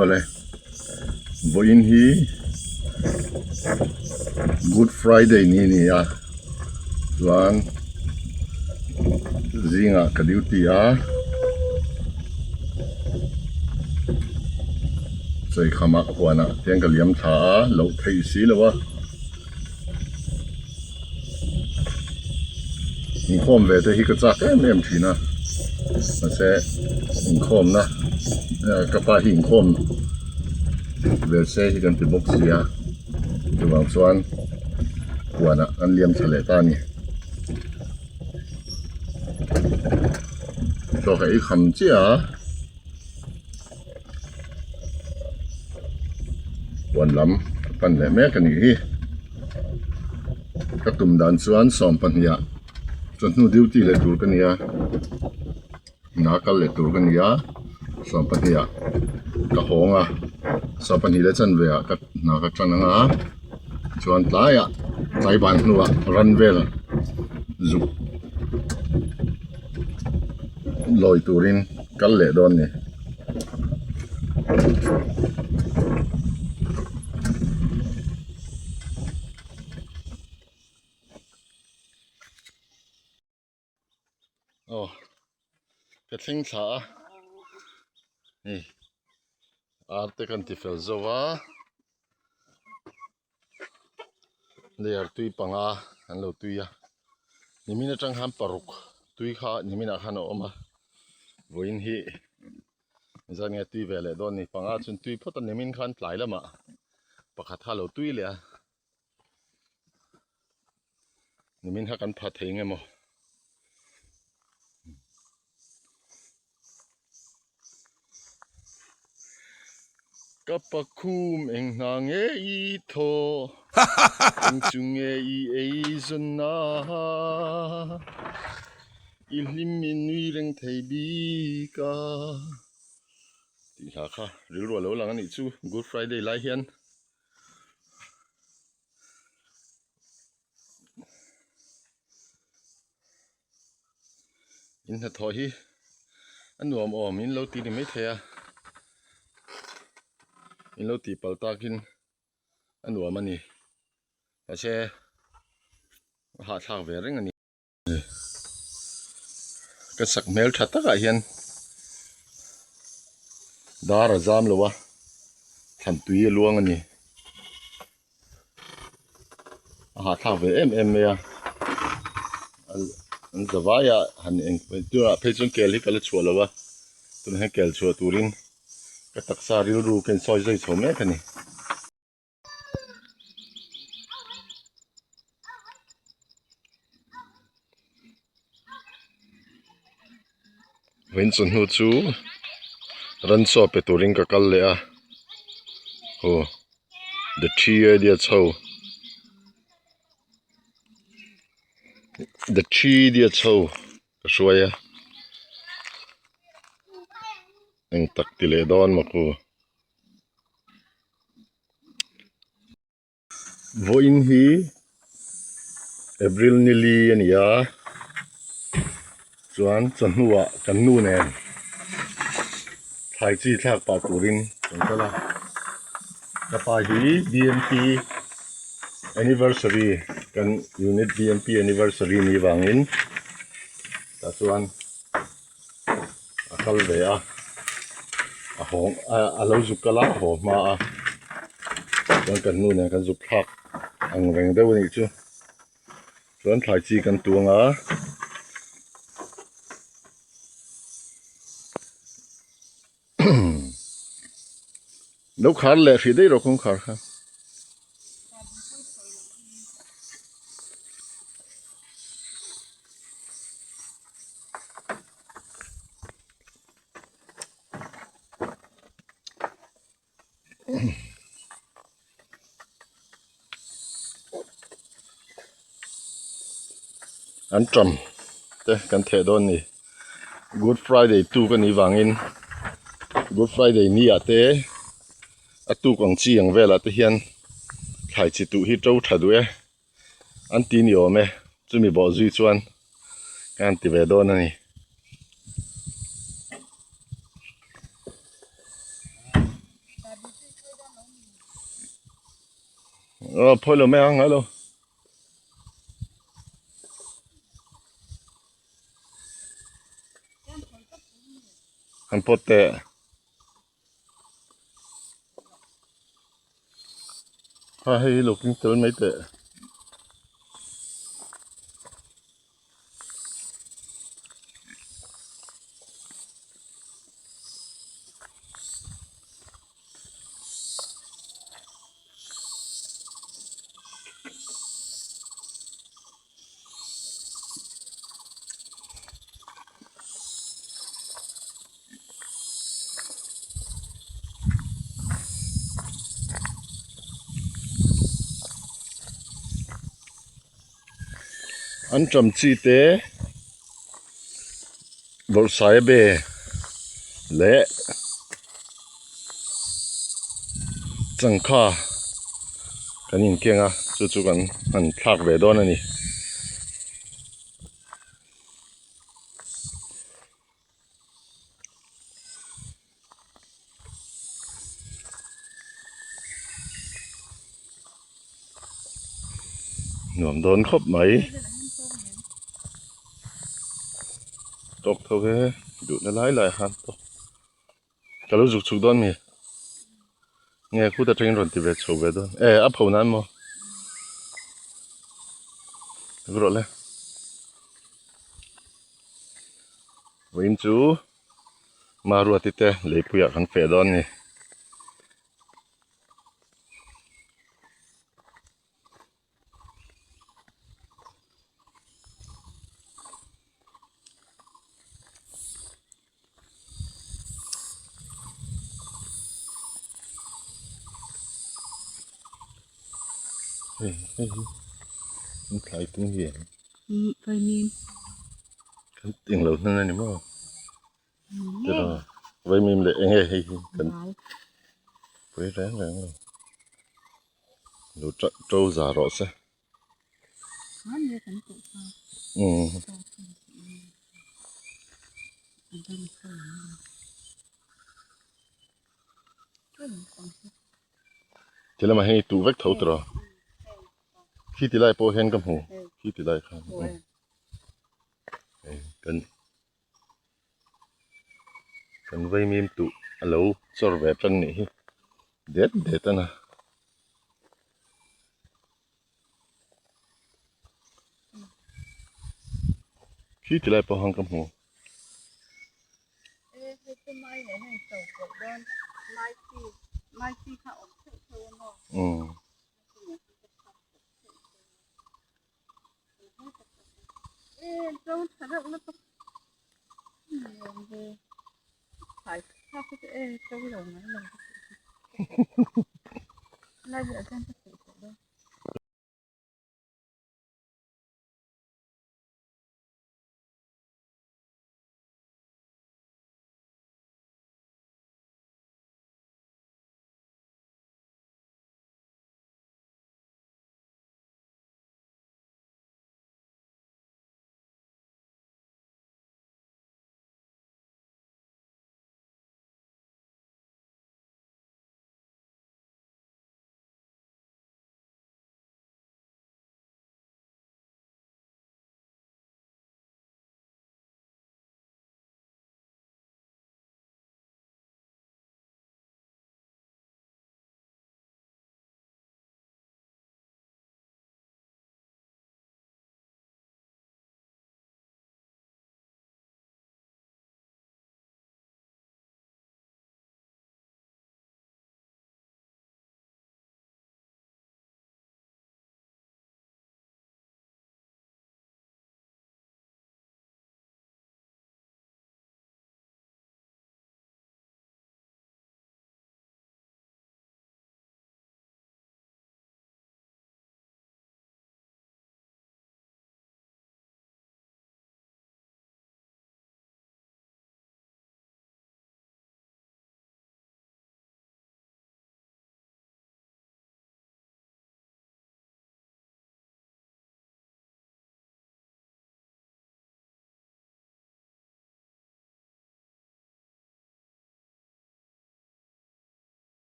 Awle vawiin hi good friday ni a ni a chuan zingah ka duty a chawikhamah huanah hian ka liam thla a loh theih si lo a. Inkhawm ve te hi ka chak em em thin a mahse inkhawmna ka pa hi inkhawm ve se hi kan ti bawk si a chuvang chuan huanah an liam thla leh ta a ni. Chaw ka ei kham chiah a. Huan lam a pan leh mek a nih hi. Ka tum dan chuan 12 ah chawhnu duty leh tur ka ni a, hna kal leh tur ka ni a, 12 ah ka hawng a, 12 leh chanve ah ka hna ka tan ang a, chuan tlaiah tlai ban hnuah ran vel zuk lawi turin kal leh dawn ni. Aw ka thleng thla a hei ar te kan ti fel zo va layer tui panga an lo tui a nimin atang khan paruk tui kha nimin ah khan a awm a vawiin hi zan nge tui ve leh dawn a ni panga chuan tui phawt a nimin khan tlai lamah pakhat kha a lo tui leh a nimin kha kan pha thei nge maw. Ka pakhum eng hna nge i thaw eng chu nge i ei zawn na i hlim i nui reng thei bik a tih hla kha rilru a lo lang a nih chu Good Friday lai hian. In hnathawh hi a nuam awm in lo ti ni maithei a in lo tih palh takin a nuam a ni mahse a hahthlak ve reng a ni. Ka sak hmel tha takah hian dar a zam lo a thlan tui a luang a ni a hahthlak ve em em mai a an zavai a han eng tunah phei chuan kel hi ka la chhuah lo a tunah hian kel chhuah turin ka taksa rilru ka insawi zui chho mek a ni. Vawiin chawhnu chu ransaw pe turin ka kal leh a aw the three idiots ho the three idiots ho ka hruai a eng tak ti leh dawn maw ku. Vawiin hi April ni li a ni a chuan chawhnuah kan nu nen thlai chi thlak pah turin kan kal a ka pa hi B_M_P anniversary kan unit B_M_P anniversary ni vangin tah chuan. a kal ve a a hawng a lo zuk kal a a haw hma a chuan kan nu nen kan zuk thlak ang reng deuh a nih chu chuan thlai chi kan tuang a lo khar leh hrih daih rawh kawngkhar kha. An ṭam te kan theh dawn a ni good friday tuk a nih vangin good friday ni ah te a tuk ang chi ang velah te hian thlai chi tuh hi to tha duh e. An ti ni awm e, chumi bawh zui chuan ka han ti ve dawn a ni. Aw phawi lo mai ang ngai lo. Han pawt teh. Ha hei hi lo keng tel mai teh. An ṭam chi te bawrhsai be leh changkha kan inkeng a chu chu kan han thlak ve dawn a ni. Nuam dawn khawp mai tawk tho e duhna lai lai han tawk ka lo zuk chhuk dawn mi nge khuta tangin rawn ti ve chho ve dawn e a pho nan maw rawh le. Vawiin chu Maruati te leipuiah kan feh dawn a ni. Hei hei hi an thlai tung hi em? Umm vaimim. Kan eng lo hnan a ni maw? Tiraw vaimim leh eng nge hei hi kan pui reng reng lo. Lo to za rawh se. Umm. Ti lamah hian i tuh vek tho tiraw? Khi ti lai pawh hian ka hmu khi ti lai khan kan kan vaimim tuh a lo chawr ve tan nih hi det det a na. Khi ti lai pawh han ka hmu. Umm.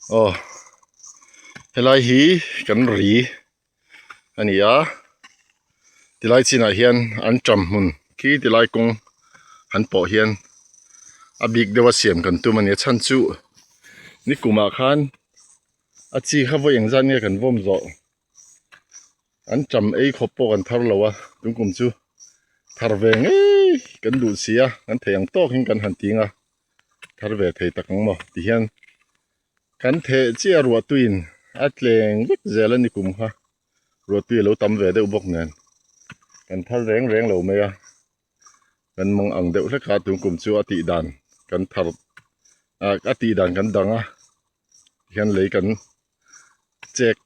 Aw helai hi kan ri a ni a tilai chinah hian an ṭam hmun khi tilai kawng an pawh hian a bik deuha siam kan tum a ni a chhan chu nikumah khan a chi kha vawi engzat nge kan vawm zawh. An ṭam ei khawp pawh kan thar lo a, tungkum chu thar ve ngei kan duh si a, kan thei ang tawkin kan han ting a, thar ve thei tak ang maw tihian kan theh chiah ruahtuiin a tleng vek zel a ni kum kha, ruahtui a lo tam ve deuh bawk nen kan thar reng reng lo mai a, kan mawng ang deuh hlek a tungkum chu a tih dan kan thar a tih dan kan dang a tihian lei kan chek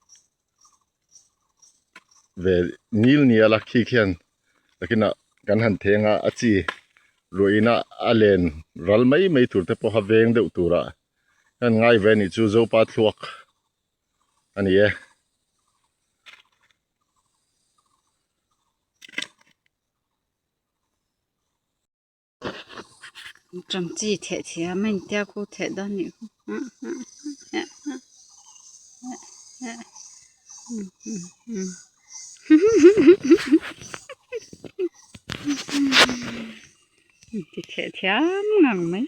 ve ngil nial a khi khian takinah kan han theng a a chi ruahina a len ral mai mai tur te pawh a veng deuh turah hian ngai ve anih chu zopa thluak a ni e. Ṭam chi theh thiam a intia khu theh dawn nih khu inti theh thiam ngang mai.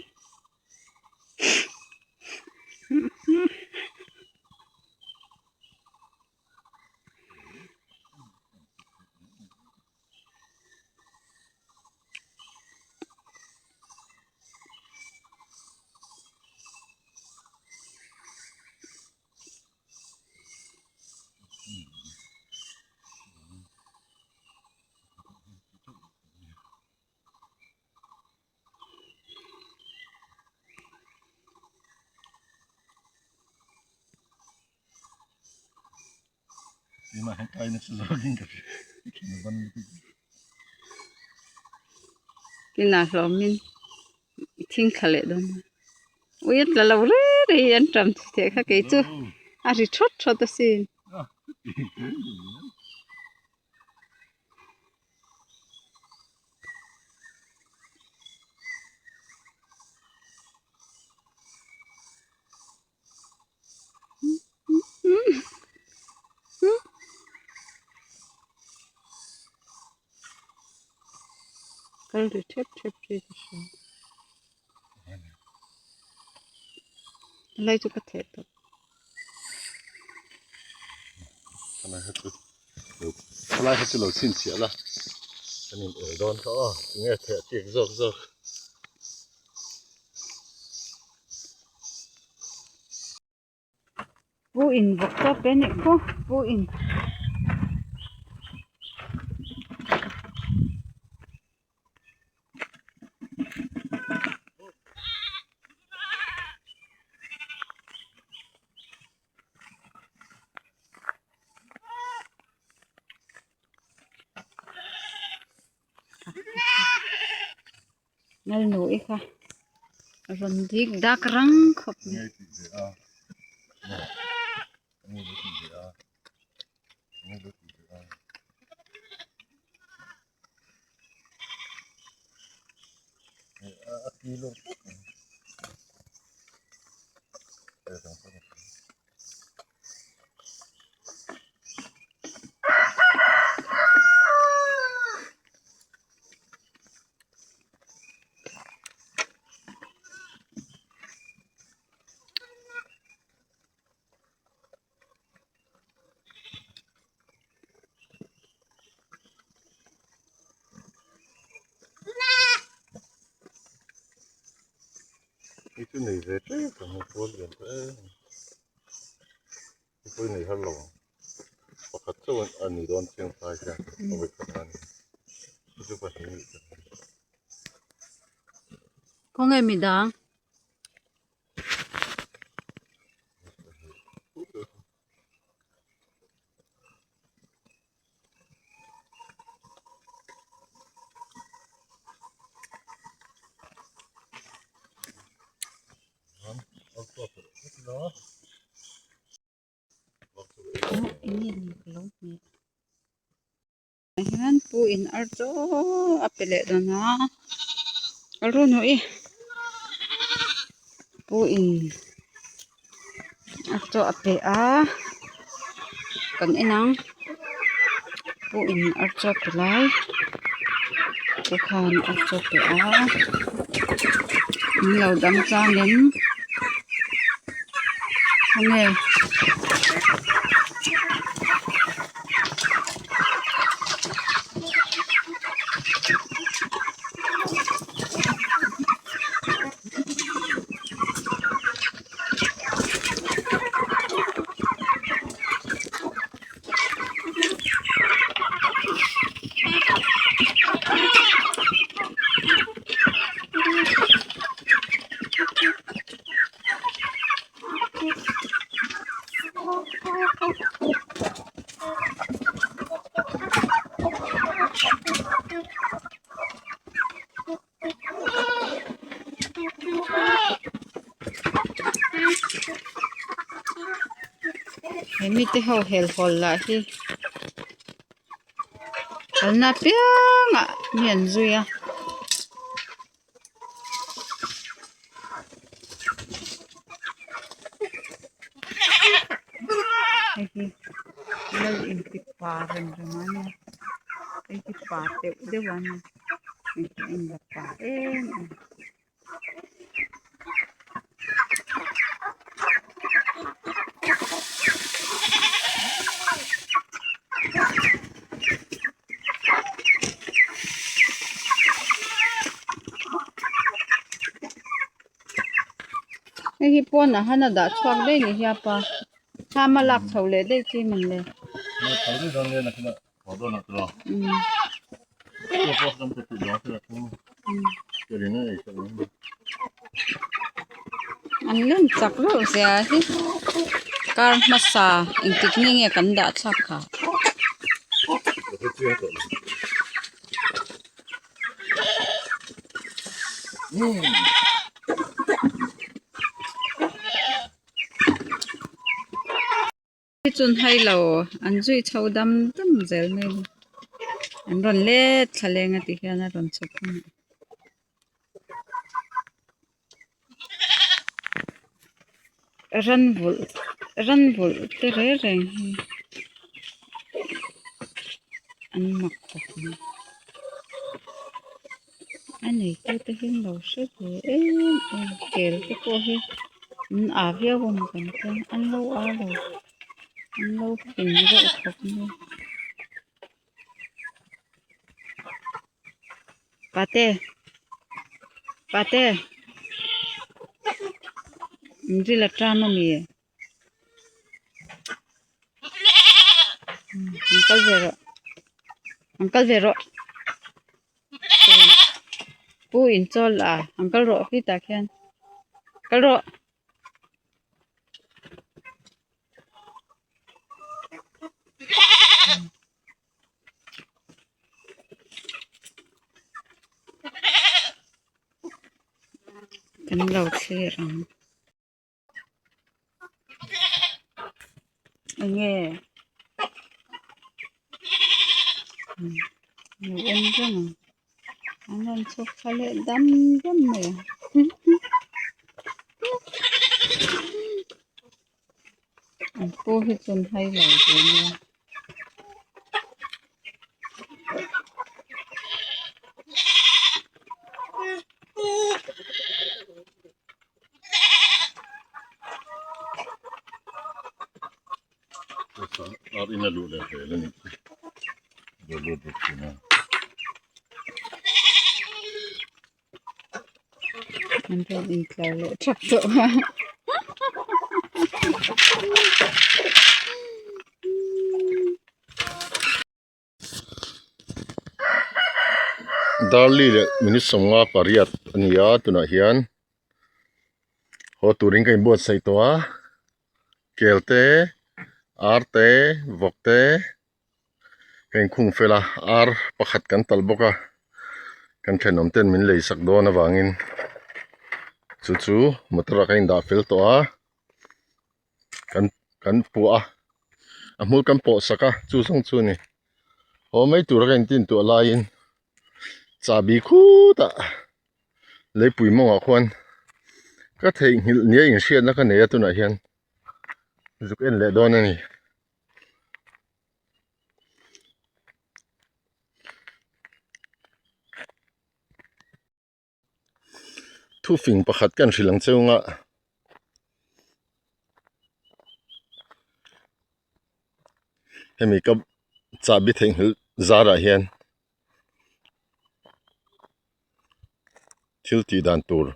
Kinah hlawmin thing thla leh dawn a ui an tla lo rei rei an ṭam thei kha kei chu a ri thawt thawt asin. Kal ri thep thep ri ka hria helai chu ka theh tawh. Helai kha chu lo chhinchhiah la kan in el dawn kha aw tinge theh chiak zawk zawk. Pu in vawk tawp e nih khu pu in. Nalnu i kha a rawn dik dak rang khawp mai. Hei chu nei ve tep ang a pawl lian ta em hei pawh hi nei har lo ang pakhat chauh a ni dawn chiang phai hian a vawi khat nan hei chu pahnih a nih chu. Khawnge midang? Hian pu in ar chaw a pe leh dawn a a run haw i pu in. A chaw a pe a kan en ang pu in ar chaw pe lai te khan ar chaw pe a in lo dang chang in khawnge. He mite ho helhawl lah hi kalna apiangah mi an zui a. Hei hi lal inti pa rem rem a nia hei hi pa deuh deuh a nia hei hi a inla pa em em. Hei hi pawnah han a dah chhuak daih ni hian pa thlam a lak chho leh daih chi man le. An len chak reuh zia hi kar hmasa engtik ni nge kan dah thlak kha. Hi chun hai lo an zui chho dam dam zel mai a ni an rawn let thla leng a ti hian a rawn chhuk a ni ran vulh ran vulh te reng reng hi an mak khawp mai a neitu te hi an lo hre ve em em kel te pawh hi an ah viau a maw kan tia an lo ah lo an lo fing reuh khawp mai pate pate in ril a ṭam a mi an kal ve rawh an kal ve rawh pu in chawl a an kal rawh khitah khian kal rawh. Kan lo thlir ang. Enge lo en reng ang an rawn chhuk thla leh dam dam mai ang. An pu hi chu an hai lo ve nia. Ar in a luh leh vel a nih chu lo lut bawk thin a. An rawn intlar leh thap tawh a. Darli leh minute sawmnga pariat a ni a tunah hian haw turin ka inbuatsaih tawh a kel te ar te vawk te ka inkhung fel a ar pakhat kan talh bawk a kan thenawm ten min lei sak dawn avangin chu chu motor ah ka indah fel tawh a. Kan kan puah a a hmul kan pawh sak a chu zawng chu a ni haw mai tura ka intin tuah laiin chahbi khutah leipui mawngah khuan ka theihnghilh nia inhriatna ka nei a tunah hian. Zuk en leh dawn a ni. Thufing pakhat kan hrilh ang cheu nga. Hemi ka chahbi theihnghilh zarah hian thil tih dan tur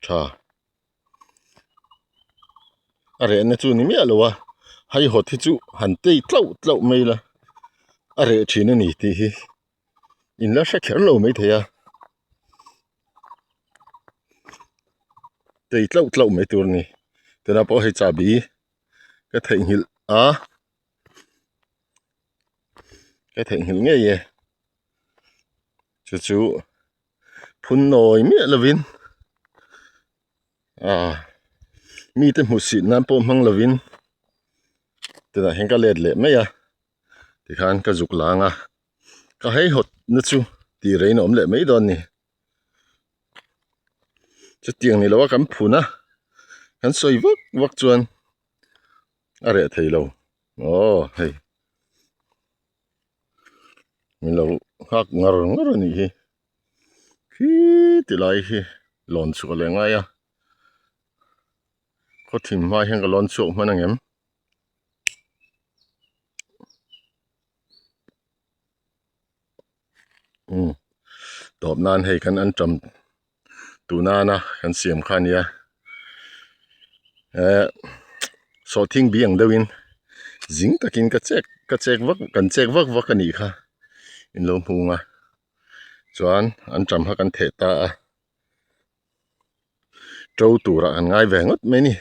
tha a rehna chu ni miah lo a haihawt hi chu han tei tlauh tlauh mai la a reh thin a ni tih hi in la hre kher lo maithei a tei tlauh tlauh mai tur a ni tunah pawh hei chahbi ka theihnghilh a ka theihnghilh ngei e chu chu phun nawi miah lovin ah mite hmuhsit nan pawh hmang lovin tunah hian ka let leh mai a tikhan ka zuk lang a ka haihawt na chu tih reiin a awm leh mai dawn a ni chutiang ni loa kan phun a kan sawi vak vak chuan a reh thei lo aw hei min lo nghak ngar ngar a nih hi khi ti lai hi lawn chhuah leh ngai a khaw thim hma hian ka lawn chhuak hman ang em. Umm tawp nan hei kan an tam duh nana kan siam kha ania eh sawhthing bi ang deuhin zing takin ka chek ka chek vak kan chek vak vak a nih kha in lo hmu ang a chuan an tam kha kan theh ta a to turah kan ngai ve ngawt mai a ni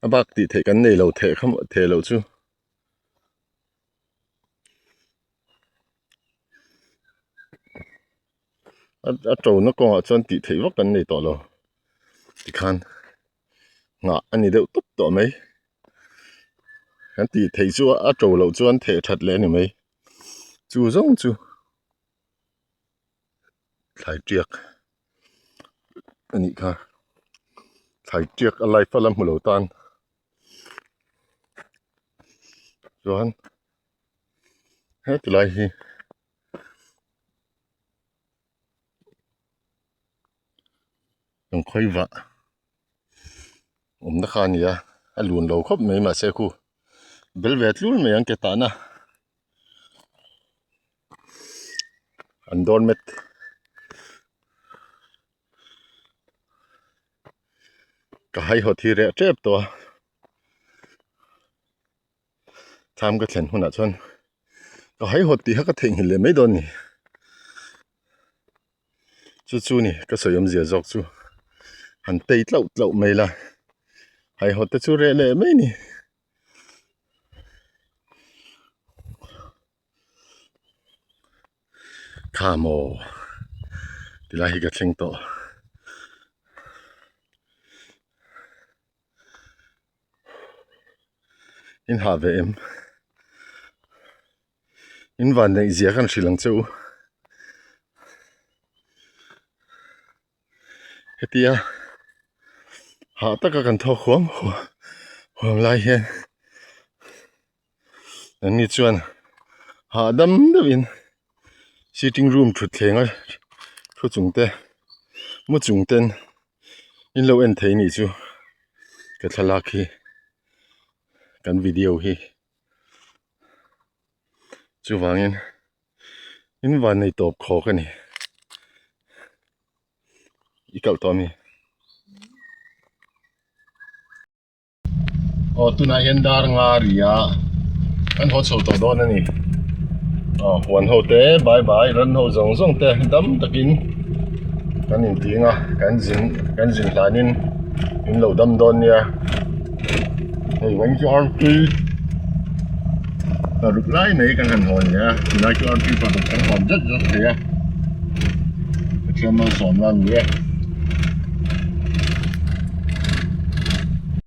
a bak tih theih kan nei lo theh kha theh loh chu. A to na kawngah chuan tih theih vak kan nei tawh lo tikhan nghah a ni deuh tawp tawh mai kan tih theih chu a to loh chuan theh that leh a ni mai chu zawng chu thlai tiak a nih kha thlai tiak a live a la hmu lo tan. Chuan heti lai hi kan khawi vah awmna kha a ni a a lun lo khawp mai mahse khu bel ve tlul mai ang ke tahna an doormat. Ka haihawt hi reh tep tawh a thlam ka thlen hunah chuan ka haihawt tih kha ka theihnghilh leh mai dawn a ni chu chu ni ka sawi awmzia zawk chu han tei tlauh tlauh mai la haihawt te chu reh leh mai a ni. Kha maw tilai hi ka thleng tawh in hah ve em in van neih zia khan hrilh ang che u hetia hah taka kan thawk huam huam lai hian. Anni chuan hahdam deuhin sitting room thutthleng a thu chung te mu chung ten in lo en thei anih chu ka thlalak hi kan video hi chuvangin in van nei tawp khawk a ni i kalh tawh a mi. Aw tunah hian dar nga ri a kan haw chho tawh dawn a ni aw huan ho te bai bai ran ho zawng zawng te dam takin kan inting a kan zin kan zin hlanin min lo dam dawn nia hei rawng chu artui paruk lai mai kan han hawn leh a tilai chu artui paruk kan hawn zet zet thei a Pathian malsawmna a ni e.